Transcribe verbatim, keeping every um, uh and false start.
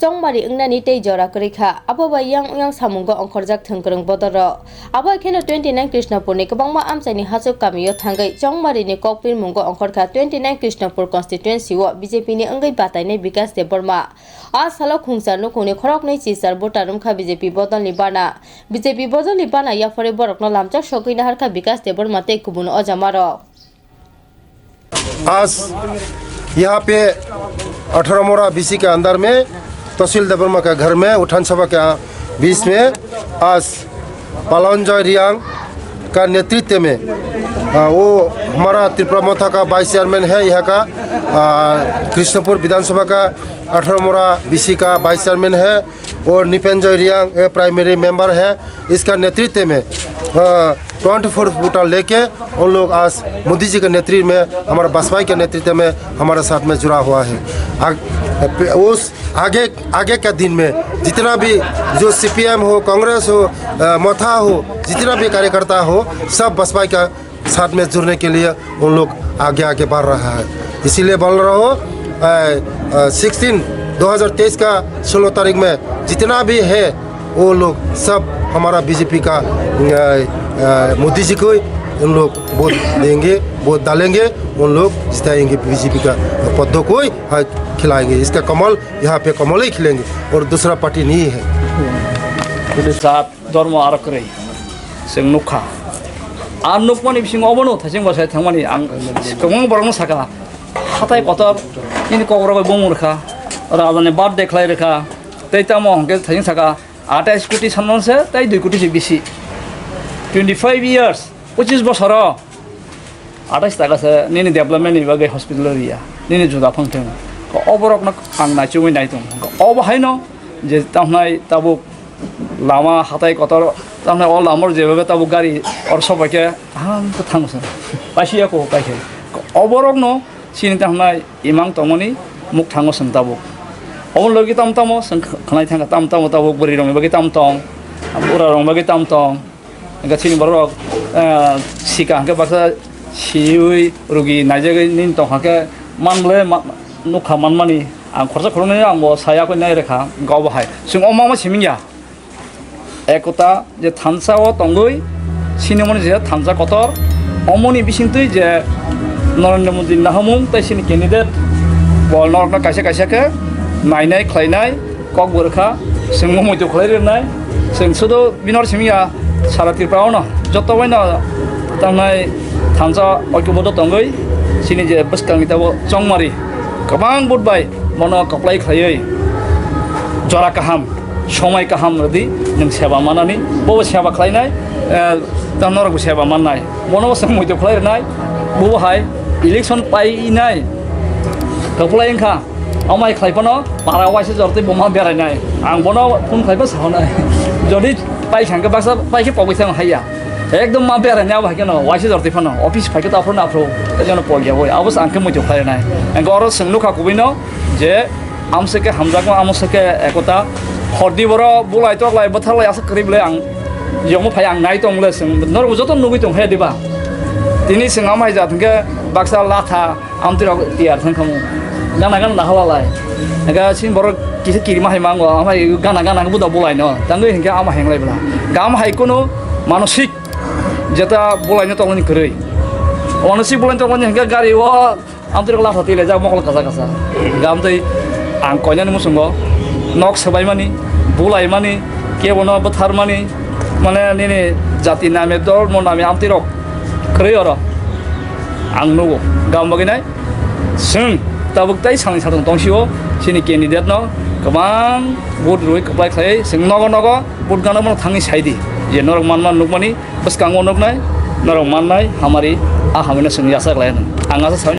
chongmari wngnani tei jora kwrwi kha. Abo bai yang yang samungo ongkhorjak thwngkwrwng bodolrok. Abo hai kheno twenty nine Krishnapurni kwbangma amchaini hachuk kamio thangwi chongmarini kokpirmungo ongkhorkha twenty nine Krishnapur constituency-o B J P ni wngwi batainai Bikas Debbarma. A salo khungsa nukhungni khoroknwi chichar voter wngkha B J P bodolni bana. B J P bodolni bana yapharwi borokno lamchak sogwi naharkha Bikas Debbarma tei kubun ojamarok. आज यहाँ पे अठारह मोरा बीसी के अंदर में तहसील देवरमा के घर में उठान सभा के बीच में आज पालनजय रियांग का नेतृत्व में, आ, वो हमारा त्रिपुरा मोथा का वाइस चेयरमैन है, यहाँ का, आ, कृष्णपुर विधानसभा का अठारह मोरा बीसी का वाइस चेयरमैन है, और निपेंजय रियांग, ये प्राइमरी मेंबर है। इसका नेतृत्व में, आ, ट्वेंटी फोर वोटर लेके उन लोग आज मोदी जी के नेतृत्व में, हमारा वाजपेयी के नेतृत्व में हमारे साथ में जुड़ा हुआ है। आग-, उस आगे, आगे का दिन में जितना भी जो सीपीएम हो, कांग्रेस हो, अ, मोथा हो, जितना भी कार्यकर्ता हो, सब वाजपेयी का साथ में जुड़ने के लिए उन लोग आगे आगे बढ़ रहा है। इसीलिए बोल रहा हूँ, सिक्सटीन, दो हज़ार तेईस का सोलह तारीख में जितना भी है, वो लोग सब हमारा बीजेपी का, अ, अ, मोदी जी को उन लोग वोट देंगे, वोट डालेंगे, उन लोग जिताएंगे बीजेपी का पद को ही, हाँ, खिलाएंगे। इसका कमल यहाँ पे कमल ही खिलेंगे और दूसरा पार्टी नहीं है। Jat, dhormo aro kwrwi chwng nukha. A nukmani bisingo obono thaising bwsai thangmani ang kwbangma borokno sakha, hatai kotor nini kokborok bai bumung rwkha, rajani birthday khlai rwkha, tei tamo hwnkhe thaising sakha, atais koti sanmon se tei dui koti se bisi. Twenty five years, pochis bosoro atais taka se nini development ni bagwi hospital o riya, nini juda phang thung. O borok no ang naichomwi nai tong. O bo haino je tamnai tabuk lama hatai kotor tamnai o lama o jebabe tabuk gari or sobai khe aham khe thang se. Paisi ya ko pai khe. O borok no sini tamnai imang tongmani muk thango seng tabuk. Omo logi tam tamo seng khnai thang tam tamo tabuk bwrwi rok ni bagwi tam tong. Bura rok ni bagwi tam tong. Hingke chini borok rok, ah, sika hingke baksa siwi rugi naijagwi nini tongkha khe manble ma-, nukha manmani ang khorsa khoroknwi ang bo saya koi nai rekha hingke obo hai chwng o mama siming ya ekota je thansa o tongwi sinimoni je thansa kotor omoni bisingtwi je Narendra Modi nahamung tei sini candidate bo norokno kaisa kaisa khe nainai khlainai. Kok bo rwkha, chwng bo muitu khlai rwnai, chwng sudu binor simi ya sara Tripura o no joto bai no tangnai thansa oikobodho tongwi chini je bwskang ni tabo chongmari kwbang but bai bono kwplai khlaiwi jora kaham somai kaham rwdi nwng seba manani bo seba khlainai, eh, tamo norok bo seba mannai bono bo chwng muitu khlai rwnai bo hai election painai kwplai wngkha. Amai khlai phano para waisa jor tei buma berai nai. Ang bono phone khlai pha sahonai. Jodi pai thang khe baksa pai khe pogwi thang haiya. Ekdom ma berai nai abo hai kheno waisa jor tei phano office phai khe ta phano aphro. Jono pogya boi abo ang khe muitu khlai nai. Ang oro swng nukha kubui no je amse khe hamjakma amose khe ekota hordi boro bulai toklai bwtharlai asa kwrwi bwlai ang yomo phai ang nai tong le swng norok joto nugui tong he diba. Tini swng amai jat hwnkhe baksa latha. Amtwi rok tiyar thang khamu. Gana gana nahala lai. Ga sin borok kisa kirima hai mango, amai gana gana buda bulai no. Tangwi hinkhe ama henglai bla. Gam hai kuno manosik jeta bulai no tongni kwrwi. Manosik bulai tongni hinkhe gari o amtwi rok latha tile jak mokol kasa kasa. Gam tei ang koinani musungo nok swbaimani, bulaimani, kebono bwtharmani, mane nini jati name, dhormo name amtwi rok kwrwi oro. Ang nugo, gam bagwi nai. Chwng tabuk tei salni satung tongsio chini candidate no kwbang vote rwi kwplai khlai chwng nogo nogo vote gana bono thangwi sai di je norok manma nukmani bwskango nuknai norok mannai hamari a hamino chwng yasa khlai ang asa sai